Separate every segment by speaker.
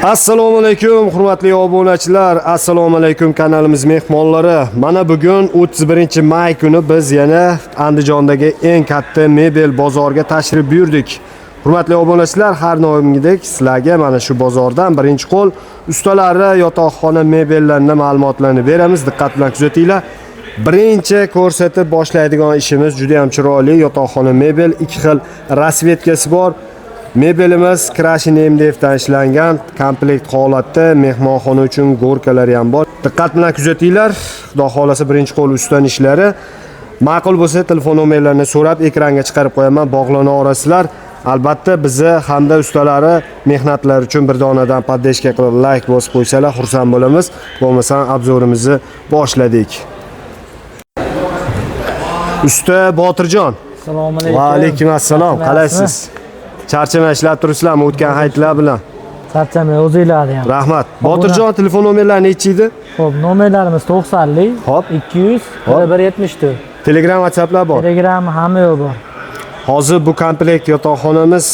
Speaker 1: Assalomu alaykum, hurmatli obunachilar. Assalomu alaykum, kanalimiz mehmonlari. Mana bugun 31-may kuni biz yana Andijondagi eng katta mebel bozoriga tashrif buyurdik. Hurmatli obunachilar, har doimgidek sizlarga mana shu bozordan birinchi qo'l ustalari yotoqxona mebellarini ma'lumotlarini beramiz. Diqqat bilan kuzatinglar. Birinchi ko'rsatib boshlaydigan ishimiz juda ham chiroyli yotoqxona mebel, ikki xil расцветка si bor. Mebelimiz крашеный МДФ dan ishlangan, komplekt holatda mehmonxona uchun горка lari ham bor. Diqqat bilan kuzatinglar. Xudo xolasa, birinchi qo'l ustidan ishlari. Ma'qul bo'lsa, telefon nomerlarini so'rab ekranga chiqarib qo'yaman, bog'lana olasizlar. Albatta, bizni hamda ustalari mehnatlari uchun bir donadan поддержка qilib layk bosib qo'ysalar, xursand bo'lamiz. Bo'lmasam, обзор imizni boshladik. Usta Botirjon.
Speaker 2: Assalomu alaykum.
Speaker 1: Va alaykum assalom. Qalaysiz? Charchamay ishlab turibsizlarmi o'tgan hayitlar bilan?
Speaker 2: Charchamay, o'zinglarni ham.
Speaker 1: Rahmat. Botirjon, telefon nomerlari nechi edi?
Speaker 2: Xo'p, nomerlarimiz 90lik 200 4174.
Speaker 1: Telegram, WhatsApplar bor.
Speaker 2: Telegram, hamma yo'q bor.
Speaker 1: Hozir bu komplekt yotoqxonamiz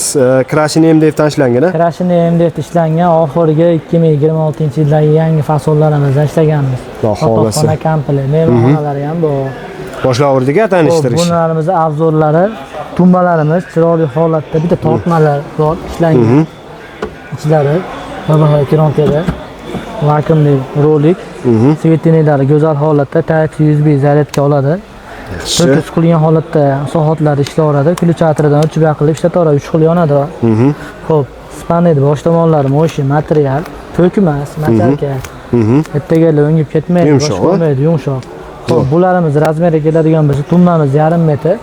Speaker 1: крашеный МДФ dan ishlangan, a?
Speaker 2: Крашеный МДФ ishlangan, oxirgi 2026-yildagi yangi fasonlarimizdan ishlaganmiz.
Speaker 1: Xudo xohlasa.
Speaker 2: Yotoqxona komplekt, mehmonxonalari ham bor.
Speaker 1: Boshlayverdik
Speaker 2: Xo'p,
Speaker 1: tanishtirish.
Speaker 2: Bularimizni обзор lari, tumbalarimiz chiroyli holatda, bitta tortmalar bor ishlangan. Ichlari PVC kronkada vakuumli rolik. Светильник lari go'zal holatda, Type USB zaryadka oladi.
Speaker 1: Yaxshi.
Speaker 2: To'kis qilgan holatda soatlar ishlayveradi. Включатель dan o'chib yoqilib ishlataveradi, 3 xil yonadi. Xo'p, спальный bosh tomonlari мощный material, to'kmas, мочалка. Ertaga o'ngib ketmaydi,
Speaker 1: Yumshoq,
Speaker 2: boshqa bo'lmaydi, yumshoq. Xo'p, bularimiz размер i keladigan bo'lsa, tumbamiz yarim metr.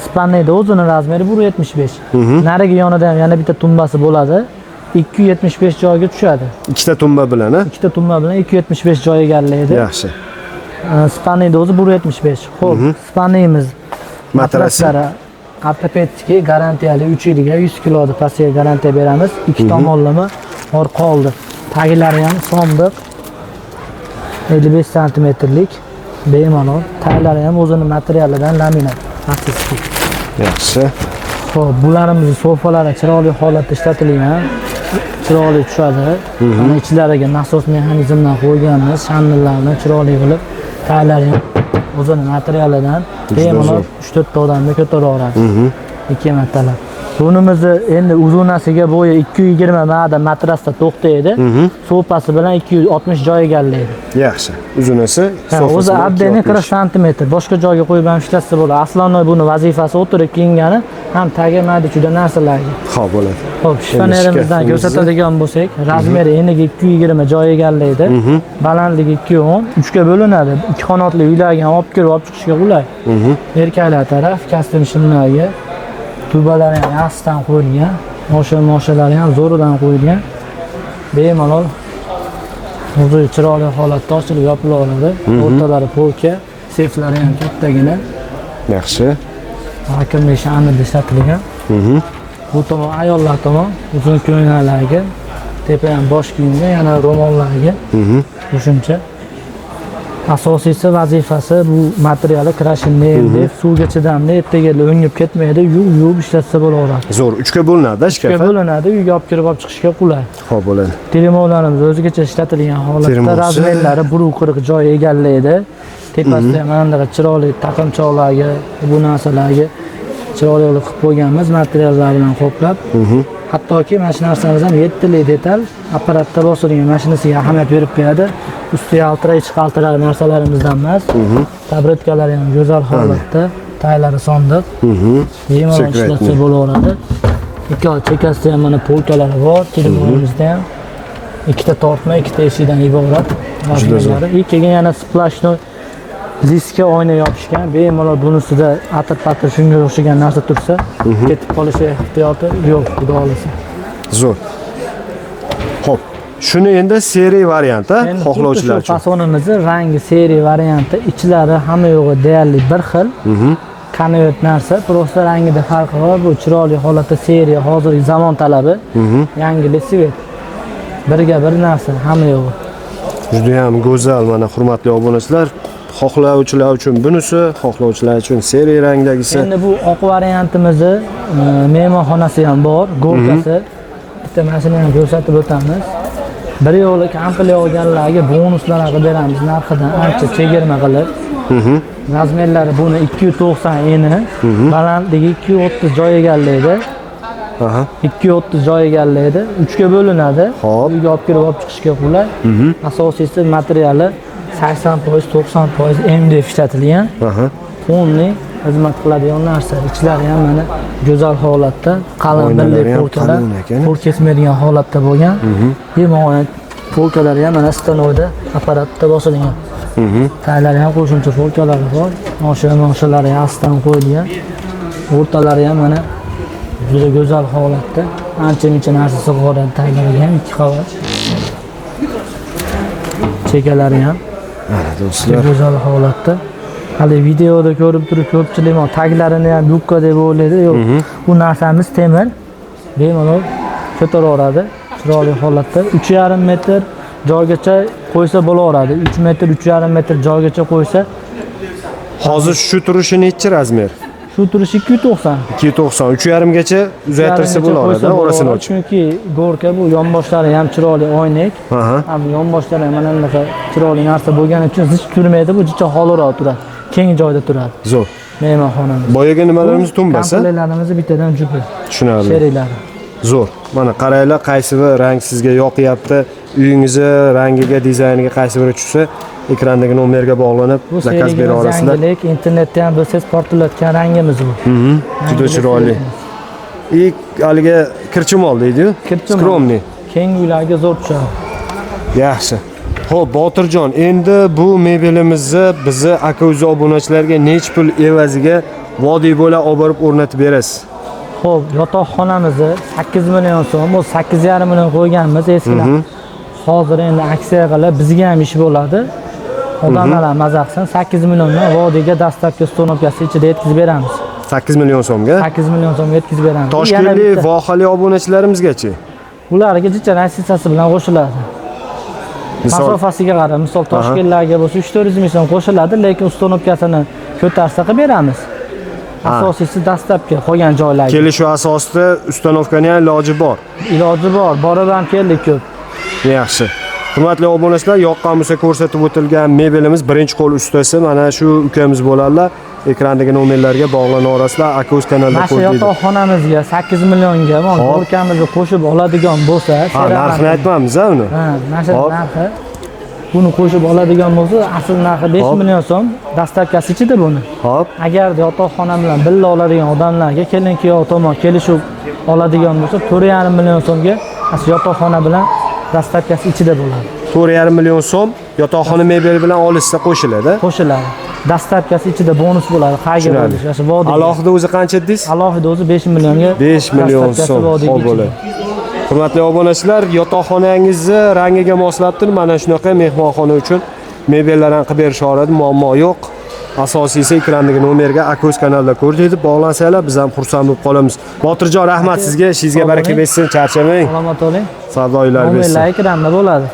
Speaker 2: Спальный da o'zini размер i 1,75. Narigi yonida ham yana bitta tumbasi bo'ladi. 2,75 joyga tushadi.
Speaker 1: Ikkita tumba bilan, a?
Speaker 2: Ikkita tumba bilan 2,75 joy egallaydi.
Speaker 1: Yaxshi.
Speaker 2: Спальный da o'zi 1,75. Xo'p, спальный imiz
Speaker 1: Matrasi.
Speaker 2: Matraslari ortopedический, garantiyali 3 yilga, 100 kiloni pastiga garantiya beramiz. Ikki tomonlama orqa oldi. Taglari ham sondiq 55 santimetrlik bemalol. Taglari ham o'zini materialidan, laminat. Maxsus.
Speaker 1: Yaxshi.
Speaker 2: Xo'p, bularimizni sofalari chiroyli holatda ishlatilgan. Chiroyli tushadi. Mana ichlariga nasos mexanizmdan qo'yganmiz, shandillarni chiroyli qilib, taglari ham o'zini materialidan bemalol
Speaker 1: zo'r.
Speaker 2: 3-4 ta odamni ko'tara oladi. Ikki martalab. Bunimizni endi uzunasiga bo'yi 220 mada matrasda to'xtaydi. Sofasi bilan 260 joy egallaydi.
Speaker 1: Yaxshi. Uzunasi
Speaker 2: Ha,
Speaker 1: sofasi
Speaker 2: o'zi
Speaker 1: bilan
Speaker 2: отдельно
Speaker 1: 260.
Speaker 2: 40 santimetr. Boshqa joyga qo'yib ham ishlatsa bo'ladi. Основной buni vazifasi o'tirib kiyingani ham tagi mayda chuyda narsalarga.
Speaker 1: Xo'p, bo'ladi.
Speaker 2: Xo'p, shifonerimizdan
Speaker 1: shkafimizni-
Speaker 2: ko'rsatadigan bo'lsak, размер i eniga 220 joy egallaydi. Balandligi 210, 3 ga bo'linadi. Ikki qanotli uylarga ham olib kirib olib chiqishga qulay. Erkaklar taraf kostyum shimlarga tubalari ham yaxshidan qo'yilgan, mosha moshalari ham zo'ridan qo'yilgan. Bemalol o'zi chiroyli holatda ochilib yopilaveradi. O'rtalari полка, seyflari ham kattagina.
Speaker 1: Yaxshi.
Speaker 2: Vakuumli shamida ishlatilgan. Bu tomon ayollar tomon, uzun ko'ylaklarga, tepa ham bosh kiyimga, yana ro'mollarga qo'shimcha. Asosiysi vazifasi bu materiali крашеный deb suvga chidamli, ertaga o'ngib ketmaydi, yuvib yuvib ishlatsa bo'laveradi.
Speaker 1: Zo'r. 3 ga bo'linadi
Speaker 2: Uchga
Speaker 1: shkaf.
Speaker 2: bo'linadi, uyga olib kirib olib chiqishga qulay.
Speaker 1: Xo'p, bo'ladi.
Speaker 2: Termovlarimiz o'zigacha ishlatilgan holatda,
Speaker 1: Termosi.
Speaker 2: размер lari 1,40 joy egallaydi. Tepasida ham mana bunaqa chiroyli taqinchoqlarga, bu narsalarga chiroyli qilib qo'yganmiz, materiallar bilan qoplab. Hattoki mana shu narsamiz ham 7 li detal apparatda bosilgan, mashinasiga ahamiyat berib qo'yadi. Usti yaltiray, ichi qaltirar narsalarimizdan emas. Tabletkalari ham go'zal holatda, taylari sondiq. Bemalol
Speaker 1: Секретный.
Speaker 2: ishlatsa bo'laveradi. Ikki chekkasida ham mana полка lari bor, telefonimizda ham ikkita tortma, ikkita eshikdan iborat.
Speaker 1: Juda zo'r.
Speaker 2: И keyin yana сплошной diska oyna yopishgan. Bemalol bunisida atir patir shunga o'xshagan narsa tursa, ketib qolishi ehtiyoti yo'q, xudo xohlasa.
Speaker 1: Zo'r. Xo'p, shuni endi серый varianti
Speaker 2: Endi
Speaker 1: xohlovchilar
Speaker 2: xuddi shu
Speaker 1: uchun.
Speaker 2: Fasonimizni rangi серый varianti, ichlari hamma yo'g'i deyarli bir xil. Konvert narsa, просто rangida farqi bor. Bu chiroyli holatda серый, hozirgi zamon talabi. Yangili цвет. Birga bir narsa, hamma yo'g'i.
Speaker 1: Juda ham go'zal, mana, hurmatli obunachilar, xohlovchilar uchun bunisi, xohlovchilar uchun серый rangdagisi.
Speaker 2: Endi bu oq variantimizni mehmonxonasi ham bor, горка si. Bitta mashinani ham ko'rsatib o'tamiz. Bir yo'li komplekt olganlarga bonuslar qilib beramiz, narxidan ancha chegirma qilib. Razmerlari buni 290 eni, balandligi 230 joy egallaydi. 230 joy egallaydi. 3 ga bo'linadi.
Speaker 1: Hop.
Speaker 2: Uyga olib kirib olib chiqishga qulay. Asosiysi materiali 80%, 90% MDF ishlatilgan. Полный xizmat qiladigan narsa. Ichlari ham mana go'zal holatda, qalin
Speaker 1: Oynalari
Speaker 2: billi
Speaker 1: ham
Speaker 2: polkalar,
Speaker 1: qalin ekan.
Speaker 2: pol kesmaydigan holatda bo'lgan. Bemalol polkalari ham mana stanokda apparatda bosilgan. Taylari ham qo'shimcha polkalari bor. Mosha-moshalari ham astan qo'yilgan. O'rtalari ham mana juda go'zal holatda. Ancha-muncha narsa sig'oradi taylariga ham ikki qavat. Chekalari ham
Speaker 1: Mana do'stlar.
Speaker 2: go'zal holatda. Hali videoda ko'rib turib ko'pchilik mana taglarini ham yubka deb o'ylaydi. Yo'q. Bu narsamiz temir. Bemalol ko'taraveradi chiroyli holatda. 3,5 metr joygacha qo'ysa bo'laveradi. 3 metr, 3,5 metr joygacha qo'ysa,
Speaker 1: Hozir shu turishi nechi razmer?
Speaker 2: Shu turishi 290.
Speaker 1: 290, 3,5 gacha uzaytirsa bo'laveradi, orasini ochib.
Speaker 2: Chunki горка bu, yonboshlari ham chiroyli oynak. Ham yonboshlari ham mana bunaqa chiroyli narsa bo'lgani uchun zich turmaydi, bu jicha xoliroq turadi. Keng joyda turadi
Speaker 1: Zo'r.
Speaker 2: mehmonxonamiz.
Speaker 1: Boyaga nimalarimiz tumbasi?
Speaker 2: Komplektlarimiz bittadan jupi.
Speaker 1: Tushunarli.
Speaker 2: Sheriklari.
Speaker 1: Zo'r. Mana qaranglar, qaysi bir rang sizga yoqyapti, uyingizni rangiga, dizayniga qaysi biri tushsa, ekrandagi nomerga bog'lanib
Speaker 2: Bu
Speaker 1: zakaz
Speaker 2: serigimiz
Speaker 1: bera olasizlar.
Speaker 2: yangilik, internetda ham bilsangiz portlayotgan rangimiz bu.
Speaker 1: Juda chiroyli. И haligi kirchimol deydi-yu.
Speaker 2: Kirchimol.
Speaker 1: Скромный.
Speaker 2: Keng uylarga zo'r tushadi.
Speaker 1: Yaxshi. Xo'p, Botirjon, endi bu mebelimizni bizni aka uza obunachilarga nech pul evaziga vodiy bo'la olib borib o'rnatib berasiz?
Speaker 2: Xo'p, yotoqxonamizni 8 million so'm, bu 8,5 million qo'yganmiz eskilar. Hozir endi aksiya qilib bizga ham ish bo'ladi. Odamlar ham maza qilsin. 8 milliondan vodiyga доставка установка si ichida yetkazib beramiz.
Speaker 1: 8 million so'mga.
Speaker 2: 8 million so'mga yetkazib beramiz. Yana
Speaker 1: Toshkentlik
Speaker 2: bitta-
Speaker 1: vohali obunachilarimizgachi?
Speaker 2: Ularga jicha rassitsasi bilan qo'shiladi.
Speaker 1: Misol
Speaker 2: Masofasiga qarab, misol Toshkentlarga bo'lsa 3-400 ming so'm qo'shiladi, lekin установка sini ko'tarsa qilib beramiz. Asosiysi доставка qolgan joylarga.
Speaker 1: Kelishuv asosida установка ni ham iloji bor.
Speaker 2: Iloji bor, borib ham keldik ko'p.
Speaker 1: Yaxshi. Hurmatli obunachilar, yoqqan bo'lsa ko'rsatib o'tilgan mebelimiz birinchi qo'l ustasi mana shu ukamiz bo'ladilar. Ekrandagi nomerlarga bog'lana olasizlar. Aka-uz kanalida
Speaker 2: Mana shu
Speaker 1: ko'rdingiz.
Speaker 2: yotoqxonamizga 8 millionga mana горка mizni qo'shib oladigan bo'lsa,
Speaker 1: Ha, narxini aytmamiz ha uni.
Speaker 2: Ha, mana shu
Speaker 1: Hop.
Speaker 2: narxi buni qo'shib oladigan bo'lsa, asl narxi 5 million so'm, доставка si ichida buni. Agar yotoqxona bilan birga oladigan odamlarga kelin kuyov tomon kelishuv oladigan bo'lsa, 4,5 million so'mga asl yotoqxona bilan доставка si ichida bo'ladi.
Speaker 1: 4,5 million so'm yotoqxona mebeli bilan olishsa qo'shiladi.
Speaker 2: Qo'shiladi. Доставка si ichida bonus bo'ladi. Qayerga
Speaker 1: Tushunarli.
Speaker 2: bo'lishi? Shu vodiyga.
Speaker 1: Alohida o'zi qancha dedingiz?
Speaker 2: Alohida o'zi 5 millionga
Speaker 1: 5 million
Speaker 2: доставка si
Speaker 1: so'm.
Speaker 2: vodiyga
Speaker 1: Xo'p
Speaker 2: ichida.
Speaker 1: bo'ladi. Hurmatli obunachilar, yotoqxonangizni rangiga moslab turib, mana shunaqa mehmonxona uchun mebellar ham qilib berisha oladi, muammo yo'q. Asosiysi ekrandagi nomerga Aka-uz kanalida ko'rdingiz, bog'lansanglar biz ham xursand bo'lib qolamiz. Botirjon, rahmat sizga, ishingizga
Speaker 2: Sog'
Speaker 1: baraka
Speaker 2: bo'ling.
Speaker 1: bersin, charchamang.
Speaker 2: Salomat bo'ling.
Speaker 1: Savdoylar bersin.
Speaker 2: Nomerlar ekranda bo'ladi.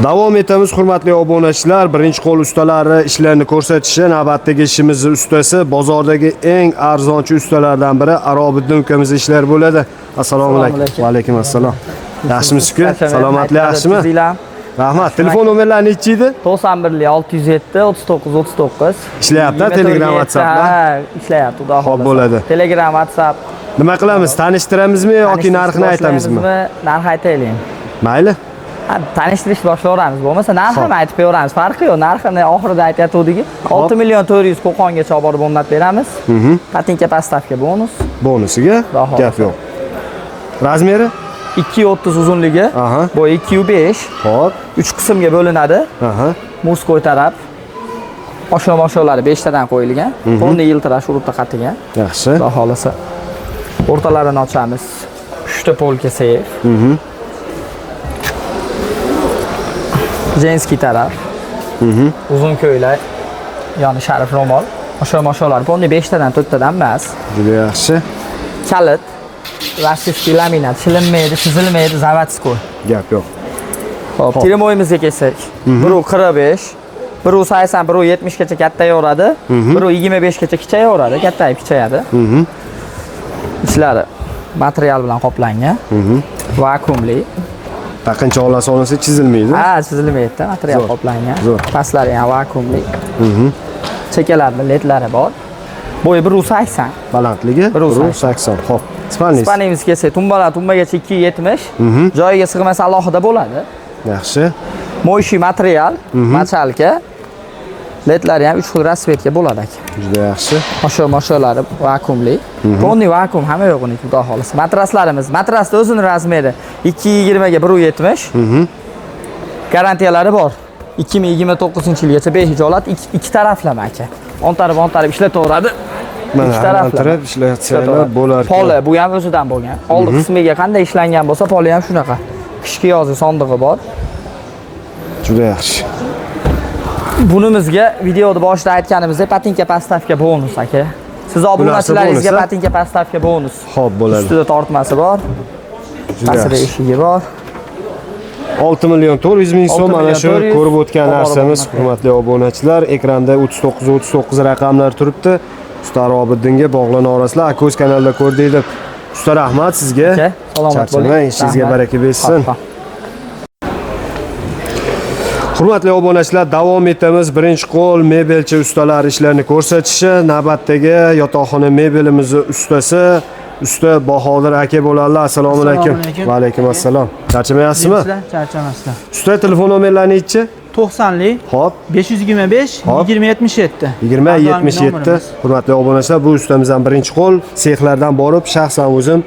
Speaker 1: Davom etamiz hurmatli obunachilar. Birinchi qo'l ustalari ishlarini ko'rsatishi navbatdagi ishimizni ustasi bozordagi eng arzonchi ustalardan biri Arobiddin ukamiz ishlari bo'ladi. Assalomu alaykum.
Speaker 2: Alaykum.
Speaker 1: Va alaykum assalom. Yaxshimisiz uka? Salomatlik yaxshimi?
Speaker 3: Sizlar
Speaker 1: Rahmat. Telefon nomerlari nechi edi?
Speaker 3: 91 607 39 39.
Speaker 1: Ishlayapti, Telegram, WhatsApplar?
Speaker 3: Ha, ishlayapti, xudo
Speaker 1: Xo'p,
Speaker 3: xohlasa.
Speaker 1: bo'ladi.
Speaker 3: Telegram, WhatsApp.
Speaker 1: Nima qilamiz? Tanishtiramizmi yoki narxini aytamizmi?
Speaker 3: Narx aytaylik.
Speaker 1: Mayli.
Speaker 3: Ha, tanishtirishni boshlayveramiz. Bo'lmasa narxini
Speaker 1: Xo'p.
Speaker 3: aytib qo'yaveramiz. Farqi yo'q. Narxini oxirida aytayotgandik. 6 million 400 Qo'qongacha olib borib o'rnatib beramiz. Patinka поставка bonus.
Speaker 1: Bonusiga
Speaker 3: Xudo xohlasa.
Speaker 1: gap yo'q. Razmeri?
Speaker 3: 2.30 uzunligi. Bo'yi 2.5.
Speaker 1: Xo'p.
Speaker 3: 3 qismga bo'linadi. Мужской taraf. Oshno mosholari 5 tadan qo'yilgan. Полный yiltirash uribda qatigan.
Speaker 1: Yaxshi.
Speaker 3: Xudo xohlasa. O'rtalarini ochamiz. 3 ta polka seyf. Женский taraf. Uzun ko'ylak, ya'ni sharif ro'mol. Osho mosholar полный 5 tadan 4 tadan emas.
Speaker 1: Juda yaxshi.
Speaker 3: Kalit, российский laminat, chilinmaydi, chizilmaydi, заводской.
Speaker 1: Gap yo'q.
Speaker 3: Xo'p, teremoyimizga kelsak, 1.45, 1.80, 1.70 gacha kattayaveradi, 1.25 gacha kichayaveradi, kattayib kichayadi. Ichlari Material bilan qoplangan. Vakuumli.
Speaker 1: Taqinchoqlar solinsa chizilmaydi.
Speaker 3: Ha, chizilmaydi, material
Speaker 1: Zo'r.
Speaker 3: qoplangan.
Speaker 1: Zo'r.
Speaker 3: Pastlari ham vakuumli. Chekkalarida ledlari bor. Bo'yi 1.80.
Speaker 1: Balandligi
Speaker 3: 1.80.
Speaker 1: 1.80. Xo'p. Спальный.
Speaker 3: Спальный miz kelsa, tumbalar tumbagacha 2.70. Joyiga sig'masa alohida bo'ladi.
Speaker 1: Yaxshi.
Speaker 3: Моющий material, мочалка. Ledlari ham 3 xil расцветка bo'ladi aka.
Speaker 1: Juda yaxshi.
Speaker 3: Osho mosholari vakuumli. Полный vakuum hamma yo'q uniki, xudo xohlasa. Matraslarimiz, matrasni o'zini размер i 2.20 ga 1.70. Garantiyalari bor. 2029-yilgacha behijolat ikki taraflama aka. O'ng taraf, o'ng taraf ishlataveradi.
Speaker 1: Mana
Speaker 3: Ikki taraflama.
Speaker 1: aylantirib ishlatsanglar bo'lar ekan.
Speaker 3: Poli bu ham o'zidan bo'lgan. Oldi qismiga qanday ishlangan bo'lsa, poli ham shunaqa. Qishki yozi sondig'i bor.
Speaker 1: Juda yaxshi.
Speaker 3: Bunimizga videoda boshida aytganimizdek патинка подставка bonus aka. Siz obunachilaringizga
Speaker 1: bonus, a?
Speaker 3: патинка подставка bonus.
Speaker 1: Xo'p, bo'ladi.
Speaker 3: Ustida tortmasi bor,
Speaker 1: Juda
Speaker 3: pastida
Speaker 1: yaxshi.
Speaker 3: eshigi bor.
Speaker 1: 6 million 400 ming so'm
Speaker 3: 6
Speaker 1: mana
Speaker 3: million
Speaker 1: shu
Speaker 3: 400
Speaker 1: ko'rib o'tgan
Speaker 3: oborib
Speaker 1: narsamiz,
Speaker 3: bo'lmadi.
Speaker 1: hurmatli obunachilar, ekranda 39 39 raqamlar turibdi. Usta Robiddinga bog'lana olasizlar. Ako'z kanalida ko'rdik deb. Usta, rahmat sizga.
Speaker 3: Aka, salomat
Speaker 1: Charchamang,
Speaker 3: bo'ling.
Speaker 1: ishingizga
Speaker 3: Rahmat.
Speaker 1: baraka bersin.
Speaker 3: Hop, hop.
Speaker 1: Hurmatli obunachilar, davom etamiz. Birinchi qo'l mebelchi ustalar ishlarini ko'rsatishi. Navbatdagi yotoqxona mebelimizni ustasi usta Bahodir aka bo'ladilar. Assalomu alaykum.
Speaker 4: Assalomu alaykum.
Speaker 1: Va alaykum assalom. Charchamayapsizmi?
Speaker 4: Charchamasdan.
Speaker 1: Usta, telefon nomerlarini aytchi.
Speaker 4: 90lik
Speaker 1: Xo'p.
Speaker 4: 525
Speaker 1: Hop.
Speaker 4: 20 77.
Speaker 1: 20
Speaker 4: Har doimgi
Speaker 1: 77.
Speaker 4: nomerimiz.
Speaker 1: Hurmatli obunachilar, bu ustamizdan birinchi qo'l sexlardan borib shaxsan o'zim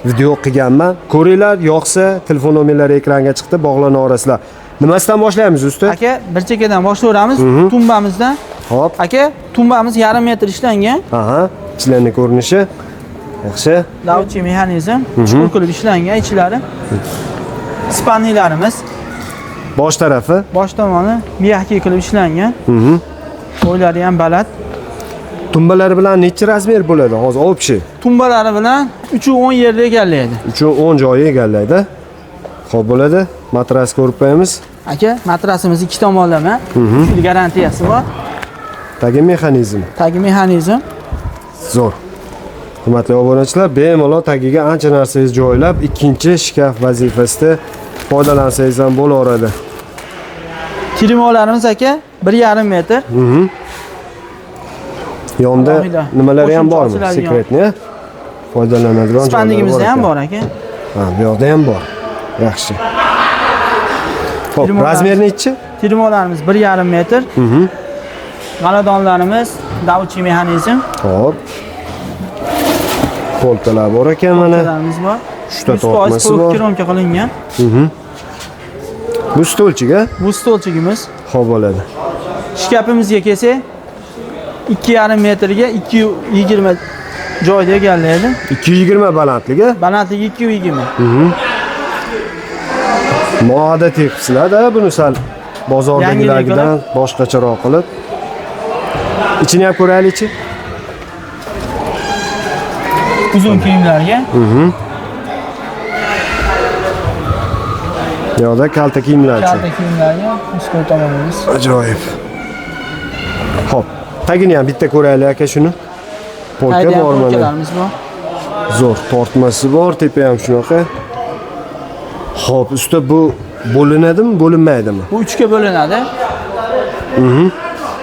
Speaker 1: video qilganman. Ko'ringlar, yoqsa telefon nomerlari ekranga chiqdi, bog'lana olasizlar. Nimasidan boshlaymiz, usta?
Speaker 4: Aka, bir chekkadan boshlayveramiz. Tumbamizdan.
Speaker 1: Xo'p.
Speaker 4: Aka, tumbamiz yarim metr ishlangan.
Speaker 1: Aha, ichlarning ko'rinishi. Yaxshi.
Speaker 4: Lavchi mexanizm, chuqur qilib ishlangan ichlari. Спальный larimiz
Speaker 1: Bosh tarafi.
Speaker 4: Bosh tomoni мягкий qilib ishlangan. Bo'ylari ham baland.
Speaker 1: Tumbalari bilan necha размер bo'ladi hozir общий?
Speaker 4: Tumbalari bilan 3.10 yerda egallaydi.
Speaker 1: 3 10 joyi egallaydi. Xo'p, bo'ladi. Matras ko'rib qo'yamiz.
Speaker 4: Aka, matrasimiz ikki tomonlama. 3 yil garantiyasi bor.
Speaker 1: Tagi mexanizm.
Speaker 4: Tagi mexanizm.
Speaker 1: Zo'r. Hurmatli obunachilar, bemalol tagiga ancha narsangiz joylab, ikkinchi shkaf vazifasida foydalansangiz ham bo'laveradi.
Speaker 4: Trimolarimiz aka 1,5 metr.
Speaker 1: Yonda
Speaker 4: Alohida.
Speaker 1: nimalari ham
Speaker 4: Qo'shimcha
Speaker 1: bormi?
Speaker 4: ochiladigan.
Speaker 1: Секретный foydalanadigan joylari
Speaker 4: Спальник imizda ham
Speaker 1: ekan.
Speaker 4: bor aka.
Speaker 1: Ha, bu yoqda ham bor. Yaxshi. Xo'p, размер nechi?
Speaker 4: Trimolarimiz 1,5 metr. G'aladonlarimiz давучий mexanizm.
Speaker 1: Xo'p. Полка lar bor ekan mana.
Speaker 4: Polkalarimiz bor.
Speaker 1: Uchta
Speaker 4: 100%
Speaker 1: tortmasi bor.
Speaker 4: Керамика qilingan.
Speaker 1: Bu стульчик, a?
Speaker 4: Bu стульчик imiz.
Speaker 1: Xo'p, bo'ladi.
Speaker 4: Shkafimizga kelsak 2,5 metrga 220 joyda egallaydi.
Speaker 1: 220 balandligi.
Speaker 4: Balandligi 220.
Speaker 1: Noodatiy qilibsizlar-da buni sal bozordagilardan boshqacharoq qilib. Ichini ham ko'raylikchi.
Speaker 4: Uzun kiyimlarga.
Speaker 1: Bu yoqda kalta kiyimlar uchun.
Speaker 4: Kalta kiyimlarga ustki tomonimiz.
Speaker 1: Ajoyib. Xo'p, tagini ham bitta ko'raylik aka shuni. Polka
Speaker 4: Tagida ham
Speaker 1: bor mana.
Speaker 4: polkalarimiz bor.
Speaker 1: Zo'r, tortmasi bor, tepa ham shunaqa. Xo'p, usta, bu bo'linadimi, bo'linmaydimi?
Speaker 4: Bu uchga bo'linadi.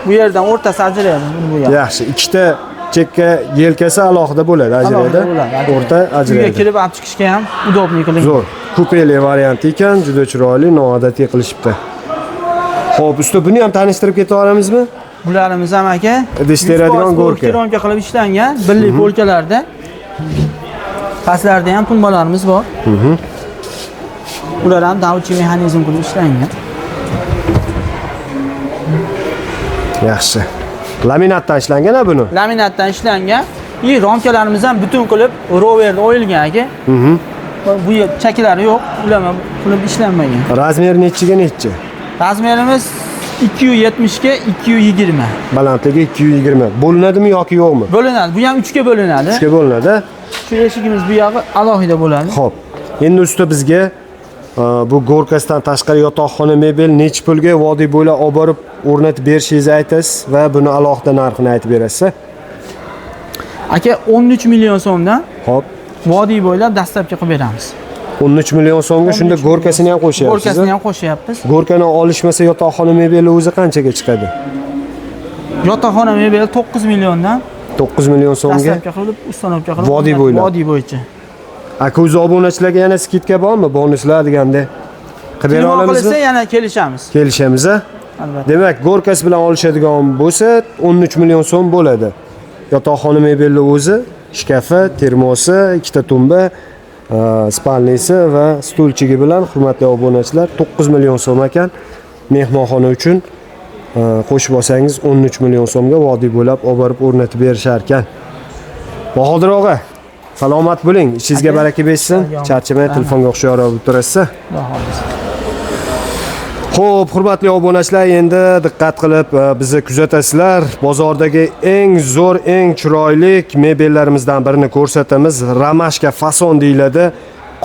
Speaker 4: Bu yerdan o'rtasi ajrayadi, buni bu yoq.
Speaker 1: Yaxshi, ikkita chekka yelkasi alohida bo'ladi, ajraydi.
Speaker 4: Alohida bo'ladi, ajraydi.
Speaker 1: O'rta
Speaker 4: Uyga
Speaker 1: ajraydi.
Speaker 4: kirib olib chiqishga ham удобный qilingan.
Speaker 1: Zo'r. Kupeli varianti ekan, juda chiroyli, noodatiy qilishibdi. Xo'p, usta, buni ham tanishtirib keta olamizmi?
Speaker 4: Bularimiz ham aka
Speaker 1: Idish teradigan
Speaker 4: 100%
Speaker 1: горка.
Speaker 4: Керамика qilib ishlangan, birlik polkalarda. Pastlarda ham tumbalarimiz bor. Ular ham давучий mexanizm qilib ishlangan.
Speaker 1: Yaxshi. Laminatdan ishlangan a buni?
Speaker 4: Laminatdan ishlangan. И ramkalarimiz ham butun qilib roverda o'yilgan aka. Bu yer chakilari yo'q, ulama qilib ishlanmagan.
Speaker 1: Размер nechiga nechi?
Speaker 4: Размер imiz 270 ga 220.
Speaker 1: Balandligi 220. Bo'linadimi yoki yo'qmi?
Speaker 4: Bo'linadi. Bu ham 3 ga bo'linadi.
Speaker 1: Uchga bo'linadi.
Speaker 4: Shu eshigimiz bu yog'i alohida bo'ladi.
Speaker 1: Xo'p. Endi usta bizga bu горка sidan tashqari yotoqxona mebel nechi pulga vodiy bo'ylab olib borib o'rnatib berishingizni aytasiz va buni alohida narxini aytib berasiz.
Speaker 4: Aka, 13 million so'mdan
Speaker 1: Xo'p.
Speaker 4: Vodiy bo'ylab доставка qilib beramiz.
Speaker 1: 13 million so'mga shunda горка sini ham qo'shyapsiz.
Speaker 4: Горка sini ham qo'shyapmiz.
Speaker 1: Горка ni olishmasa yotoqxona mebeli o'zi qanchaga chiqadi?
Speaker 4: Yotoqxona mebeli 9 milliondan
Speaker 1: 9 million so'mga.
Speaker 4: доставка qilib, установка qilib
Speaker 1: Vodiy bo'ylab.
Speaker 4: Vodiy bo'yicha.
Speaker 1: Aka, o'zi obunachilarga yana скидка bormi? Bonuslar deganda. Qilib bera
Speaker 4: Telefon
Speaker 1: olamizmi?
Speaker 4: qilsa yana kelishamiz.
Speaker 1: Kelishamiz, a?
Speaker 4: Albatta.
Speaker 1: Demak, горка si bilan olishadigan bo'lsa 13 million so'm bo'ladi. Yotoqxona mebeli o'zi, shkafi, termosi, ikkita tumba, спальный si va stulchigi bilan, hurmatli obunachilar, 9 million so'm ekan. Mehmonxona uchun qo'shib olsangiz 13 million so'mga vodiy bo'ylab olib borib o'rnatib berishar ekan. Bahodir og'a, salomat bo'ling, ishingizga
Speaker 4: Aka,
Speaker 1: baraka bersin.
Speaker 4: sog'
Speaker 1: Charchamay, telefonga o'xshayorib turasiz.
Speaker 4: Xudo xohlasa.
Speaker 1: Xo'p, hurmatli obunachilar, endi diqqat qilib bizni kuzatasizlar. Bozordagi eng zo'r, eng chiroyli mebellarimizdan birini ko'rsatamiz. Ромашка fason deyiladi.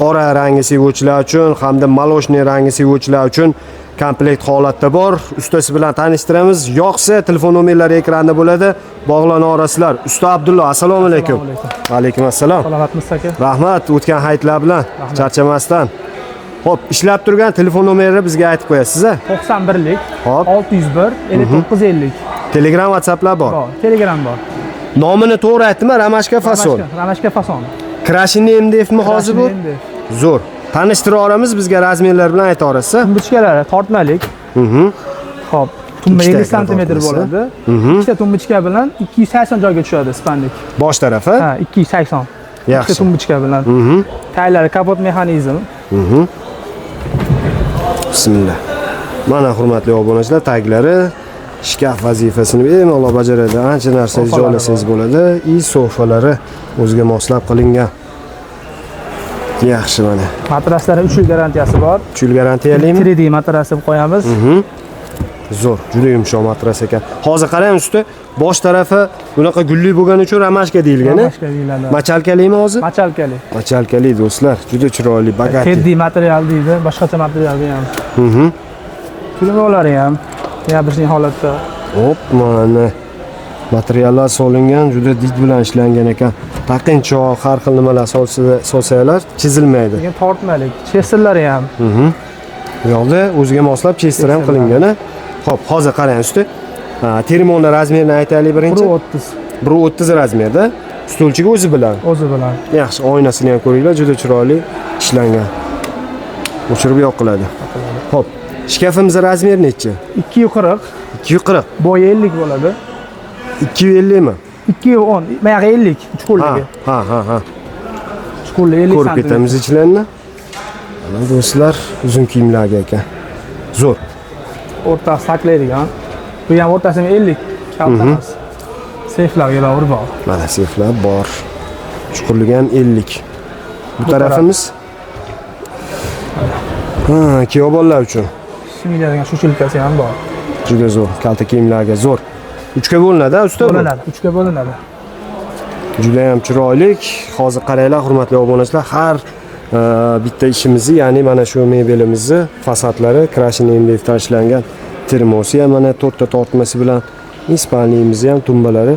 Speaker 1: Qora rangi sevuvchilar uchun hamda молочный rangi sevuvchilar uchun komplekt holatda bor. Ustasi bilan tanishtiramiz. Yoqsa telefon nomerlari ekranda bo'ladi. Bog'lana olasizlar. Usta Abdullo, assalomu alaykum.
Speaker 2: Assalomu alaykum.
Speaker 1: Alaykum assalom.
Speaker 2: Salomatmisiz, aka?
Speaker 1: Rahmat, o'tgan hayitlar bilan charchamasdan. Xo'p, ishlab turgan telefon nomerini bizga aytib qo'yasiz, a?
Speaker 2: 91lik
Speaker 1: Hop.
Speaker 2: 601 59 50.
Speaker 1: Telegram, WhatsApplar bor.
Speaker 2: Bor, Telegram bor.
Speaker 1: Nomini to'g'ri aytdimi? Ромашка fason.
Speaker 2: Ромашка fason.
Speaker 1: Крашеный MDF mi hozir bu?
Speaker 2: Endi.
Speaker 1: Zo'r. Tanishtira olamiz, bizga размер lar bilan ayta olasiz.
Speaker 2: Tumbuchkalari tortmalik. Xo'p, tumba
Speaker 1: Ikkita
Speaker 2: 50 sm
Speaker 1: tortmasi.
Speaker 2: bo'ladi. Ikkita tumbuchka bilan 280 joyga tushadi спальник.
Speaker 1: Bosh tarafi.
Speaker 2: Ha, 280. Ikkita
Speaker 1: Yaxshi.
Speaker 2: tumbuchka bilan. Taylari kapot mexanizm.
Speaker 1: Bismillah. Mana, hurmatli obunachilar, taglari shkaf vazifasini bemalol bajaradi. Ancha narsa
Speaker 2: So'falari
Speaker 1: joylasangiz bo'ladi. И so'falari o'ziga moslab qilingan. Yaxshi, mana.
Speaker 2: Matraslari 3 yil garantiyasi bor.
Speaker 1: 3 yil garantiyalimi?
Speaker 2: 3D matras deb qo'yamiz.
Speaker 1: Zo'r, juda yumshoq matras ekan. Hozir qarang, usti bosh tarafi bunaqa gulli bo'lgani uchun ромашка deyilgan, a?
Speaker 2: Ромашка deyiladi.
Speaker 1: Мочалка limi hozir?
Speaker 2: Мочалка li.
Speaker 1: Мочалка li, do'stlar, juda chiroyli, богатый.
Speaker 2: Teddy material deydi, boshqacha material bu ham. Tugunlari ham необычный holatda.
Speaker 1: Hop, mana materiallar solingan, juda did bilan ishlangan ekan. Taqinchoq, har xil nimalar solsalar chizilmaydi.
Speaker 2: Keyin tortmalik. Chesterlari ham.
Speaker 1: Bu yoqda o'ziga moslab chester ham qilingan, a? Xo'p, hozir qarang usti. Ha, termonni размер ini aytaylik birinchi.
Speaker 2: 1.30.
Speaker 1: 1.30 размер da. Stulchigi o'zi bilan.
Speaker 2: O'zi bilan.
Speaker 1: Yaxshi, oynasini ham ko'ringlar, juda chiroyli ishlangan. O'chirib yoqiladi. Xo'p, shkafimiz размер nechi?
Speaker 2: 240,
Speaker 1: 240,
Speaker 2: bo'yi 50 bo'ladi.
Speaker 1: 250 mi?
Speaker 2: 210, mayog'i 50, chuqurligi.
Speaker 1: Ha.
Speaker 2: Chuqurligi 50
Speaker 1: Ko'rib
Speaker 2: santimetr.
Speaker 1: ketamiz ichlarini. Mana, do'stlar, uzun kiyimlarga ekan. Zo'r.
Speaker 2: O'rtasi saqlaydigan. Bu ham o'rtasi 50, kalta emas. Seyflarga ilovir bor.
Speaker 1: Mana seyflar bor. Chuqurligi ham 50. Bu tarafimiz ha, kuyov bolalar uchun.
Speaker 2: Shim iladigan сушилка si ham bor.
Speaker 1: Juda zo'r. Kalta kiyimlarga zo'r. Uchga bo'linadi, usta bu?
Speaker 2: Bo'linadi, uchga bo'linadi.
Speaker 1: Juda ham chiroyli. Hozir qaranglar, hurmatli obunachilar, har bitta ishimizni, ya'ni mana shu mebelimizni fasadlari крашеный MDF dan ishlangan, termosi ham mana to'rtta tortmasi bilan, спальный imizni ham tumbalari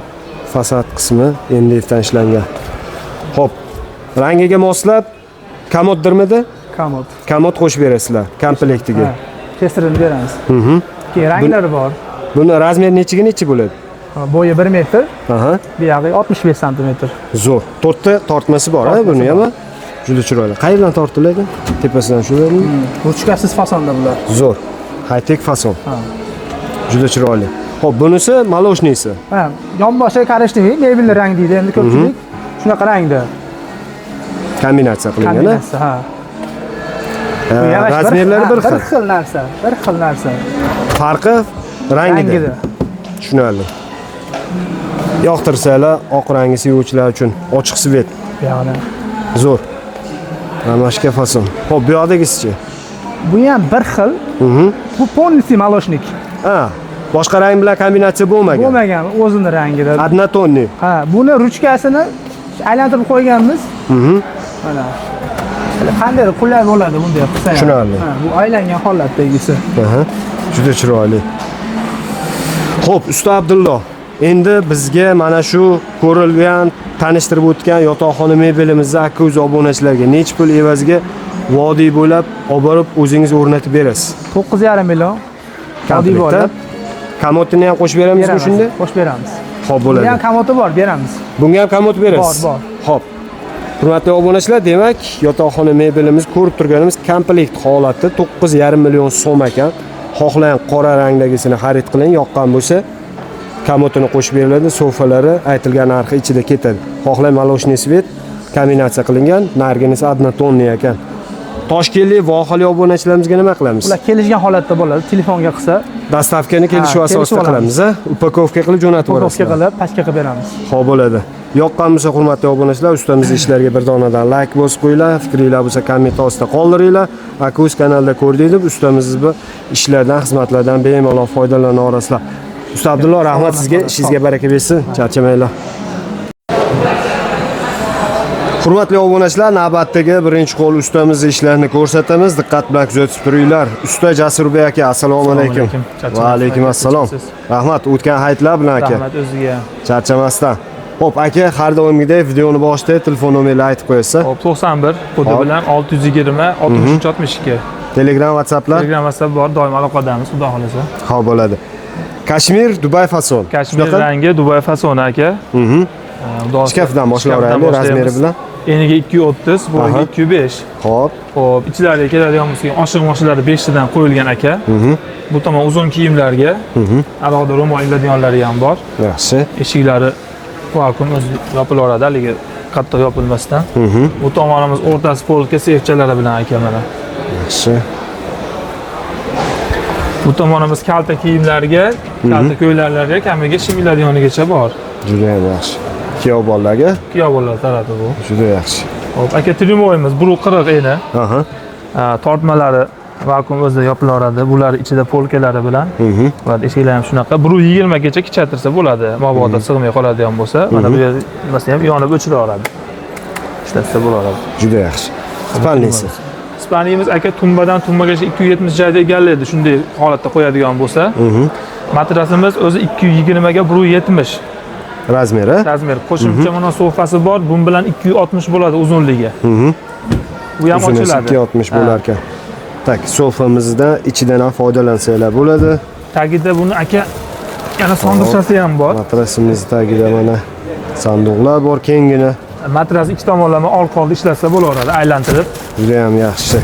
Speaker 1: fasad qismi MDF dan ishlangan. Xo'p, rangiga moslab komoddirmidi?
Speaker 2: Komod.
Speaker 1: Komod qo'shib berasizlar komplektiga.
Speaker 2: Ha, Chesterini beramiz. Keyin ranglari bor.
Speaker 1: Buni размер nechiga nechi bo'ladi?
Speaker 2: Ha, bo'yi 1 metr, bu yog'i 65 santimetr.
Speaker 1: Zo'r. To'rtta tortmasi bor, ha,
Speaker 2: Tortmasi
Speaker 1: buni ham. Juda chiroyli. Qayerdan tortiladi? Tepasidan shu yermi?
Speaker 2: Ruchkasiz fasonda bular.
Speaker 1: Zo'r. High-tech fason.
Speaker 2: Ha.
Speaker 1: Juda chiroyli. Xo'p, bunisi молочный si.
Speaker 2: Ha, yonboshiga qarashdimi? Mebel rang deydi endi ko'pchilik. Shunaqa rangda.
Speaker 1: Kombinatsiya qilingan, ha?
Speaker 2: Kombinatsiya, ha. Bu yavash
Speaker 1: Размер lari
Speaker 2: ha,
Speaker 1: bir xil.
Speaker 2: Bir xil narsa, bir xil narsa.
Speaker 1: Farqi rangida.
Speaker 2: Rangida.
Speaker 1: Tushunarli. Yoqtirsanglar, oq rangi sevuvchilar uchun ochiq цвет.
Speaker 2: Bu yog'ini.
Speaker 1: Zo'r. Ромашка fason. Xo'p, bu yoqdagisichi?
Speaker 2: Bu ham bir xil. Bu полностью молочник.
Speaker 1: Ha, boshqa rang bilan kombinatsiya bo'lmagan.
Speaker 2: Bo'lmagan, o'zini rangida.
Speaker 1: Однотонный.
Speaker 2: Ha, buni ruchkasini aylantirib qo'yganmiz. Mana. Qanday qulay bo'ladi bunday qilsa ham.
Speaker 1: Tushunarli.
Speaker 2: Ha, bu aylangan holatdagisi.
Speaker 1: Aha. Juda chiroyli. Xo'p, usta Abdullo. Endi bizga mana shu ko'rilgan, tanishtirib o'tgan yotoqxona mebelimizni aka-uka obunachilarga necha pul evaziga vodiy bo'ylab olib borib o'zingiz o'rnatib berasiz?
Speaker 5: 9,5 million. Vodiy
Speaker 1: Komplektda.
Speaker 5: bo'ylab
Speaker 1: Komodini ham qo'shib beramizmi
Speaker 5: beramiz.
Speaker 1: shunda?
Speaker 5: Qo'shib beramiz.
Speaker 1: Xo'p bo'ladi.
Speaker 5: Buni ham komoti bor, beramiz.
Speaker 1: Bunga ham komod berasiz?
Speaker 5: Bor, bor.
Speaker 1: Xo'p. Hurmatli obunachilar, demak, yotoqxona mebelimiz ko'rib turganimiz komplekt holatda 9,5 million so'm ekan. Xohlagan qora rangdagisini xarid qiling, yoqqan bo'lsa komodini qo'shib beriladi, sofalari aytilgan narxi ichida ketadi. Xohlang молочный цвет kombinatsiya qilingan, narginisi однотонный ekan. Toshkentlik vohali obunachilarimizga nima qilamiz?
Speaker 5: Ular kelishgan holatda bo'ladi, telefonga qilsa,
Speaker 1: Доставка ni kelishuv
Speaker 5: Ha,
Speaker 1: asosida
Speaker 5: kelishib olamiz.
Speaker 1: qilamiz, a? Упаковка qilib jo'natib
Speaker 5: упаковка
Speaker 1: yuborasizlar.
Speaker 5: qilib, pachka qilib beramiz.
Speaker 1: Xo'p bo'ladi. Yoqqan bo'lsa, hurmatli obunachilar, ustamiz ishlariga bir donadan layk bosib qo'yinglar, fikringlar bo'lsa komment ostida qoldiringlar. Akuz kanalda ko'rdik deb ustamizni bu ishlardan, xizmatlardan bemalol foydalana olasizlar. Usta Abdullo, rahmat sizga, ishingizga baraka bersin, charchamanglar. Hurmatli obunachilar, navbatdagi birinchi qo'l ustamiz ishlarini ko'rsatamiz. Diqqat bilan kuzatib turinglar. Usta Jasurbek aka, assalomu alaykum.
Speaker 6: alaykum.
Speaker 1: Va alaykum assalom.
Speaker 6: Charchamaysiz.
Speaker 1: Rahmat, o'tgan hayitlar bilan aka.
Speaker 6: Rahmat o'ziga.
Speaker 1: Charchamasdan. Xo'p, aka, har doimgidek videoni boshida telefon nomerini aytib qo'yasiz.
Speaker 6: Hop, 91 kodi
Speaker 1: Hop.
Speaker 6: bilan 620 63 62.
Speaker 1: Telegram, WhatsApplar
Speaker 6: Telegram, WhatsApp bor, doim aloqadamiz, xudo xolasa.
Speaker 1: xo'p bo'ladi. Kashmir, Dubay fason.
Speaker 6: Kashmir
Speaker 1: Shunaqa?
Speaker 6: rangi, Dubay fasoni aka. Xudo xohlasa.
Speaker 1: Shkafdan boshlayveraylik,
Speaker 6: Shkafdan boshlaymiz.
Speaker 1: razmeri bilan.
Speaker 6: Eniga 230, bo'yiga
Speaker 1: Aha.
Speaker 6: 205.
Speaker 1: Xo'p,
Speaker 6: Hop, ichlariga keladigan bo'lsak, oshiq moshinlari 5 tadan qo'yilgan aka. Bu tomon uzun kiyimlarga, alohida ro'mol iladiganlari ham bor.
Speaker 1: Yaxshi.
Speaker 6: Eshiklari vakuum o'zi yopilaveradi, haligi qattiq yopilmasdan. Bu tomonimiz o'rtasi polka sefchalari bilan aka mana.
Speaker 1: Yaxshi.
Speaker 6: Bu tomonimiz kalta kiyimlarga, kalta ko'ylaklarga kamiga shim iladiganigacha bor.
Speaker 1: Juda ham yaxshi. Kuyov bolalarga
Speaker 6: Kuyov bolalar tarafi bu.
Speaker 1: juda yaxshi.
Speaker 6: Hop, aka, trimoyimiz 1.40 eni.
Speaker 1: Aha.
Speaker 6: Tortmalari vakuum o'zida yopilaveradi. Bular ichida polkalari bilan. Va eshiklar ham shunaqa. 1.20 gacha kichaltirsa bo'ladi. Mabodo sig'may qoladigan bo'lsa, mana bu yer nimasi ham yonib o'chiraveradi. Ishlatsa bo'laveradi.
Speaker 1: Juda yaxshi. Спальный si.
Speaker 6: Спальный miz aka tumbadan tumbagacha 270 joyda egallaydi. Shunday holatda qo'yadigan bo'lsa. Matrasimiz o'zi 220 ga 1.70.
Speaker 1: Razmeri?
Speaker 6: Razmer. Qo'shimcha mana sofasi bor. Bun bilan 260 bo'ladi uzunligi. Bu ham
Speaker 1: Uzunisi
Speaker 6: ochiladi.
Speaker 1: 260 bo'lar ekan. Так, sofamizdan ichidan ham foydalansanglar bo'ladi.
Speaker 6: Tagida buni aka yana sandiqchasi ham bor.
Speaker 1: Matrasimiz tagida mana sanduqlar bor kengina.
Speaker 6: Matras ikki tomonlama orqa oldi ishlatsa bo'laveradi, aylantirib.
Speaker 1: Juda ham yaxshi.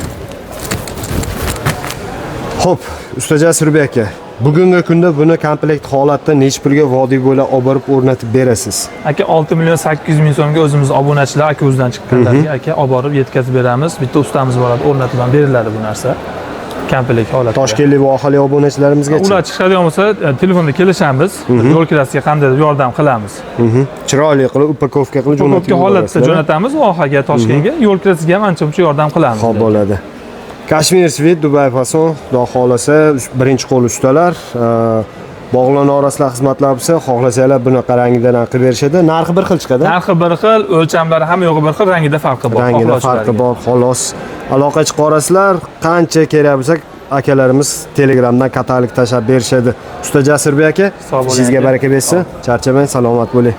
Speaker 1: Xo'p, usta Jasurbek aka, bugungi kunda buni komplekt holatda necha pulga vodiy bo'ylab olib borib o'rnatib berasiz?
Speaker 6: Aka, 6 million 800 ming so'mga o'zimiz obunachilar, aka o'zidan chiqqanlarga aka olib borib yetkazib beramiz. Bitta ustamiz boradi, o'rnatib ham beriladi bu narsa. Komplekt holatda.
Speaker 1: Toshkentlik va aholi obunachilarimizgacha.
Speaker 6: Ular chiqadigan bo'lsa, telefonda kelishamiz. Yo'l kirasiga qandaydir yordam qilamiz.
Speaker 1: Chiroyli qilib упаковка qilib jo'natib
Speaker 6: Упаковка holatda
Speaker 1: yuborasizlar.
Speaker 6: jo'natamiz vohaga, Toshkentga. Yo'l kirasiga ham ancha-muncha yordam qilamiz.
Speaker 1: Xo'p bo'ladi. Kashmir Sweet Dubay fason, xudo xohlasa birinchi qo'l ustalar, bog'lana orasizlar xizmatlar bo'lsa, xohlasanglar bunaqa rangidan ham qilib berishadi. Narxi bir xil chiqadi.
Speaker 6: Narxi bir xil, o'lchamlari hamma yo'g'i bir xil, rangida farqi bor.
Speaker 1: Rangida farqi
Speaker 6: xohlovchilarga.
Speaker 1: Bor, xolos. Aloqa chiqarasizlar, qancha kerak bo'lsa akalarimiz Telegramdan katalog tashlab berishadi. Usta Jasurbek aka,
Speaker 6: Sog' bo'ling
Speaker 1: ishingizga
Speaker 6: aka.
Speaker 1: Baraka bersin. Charchamang, salomat bo'ling.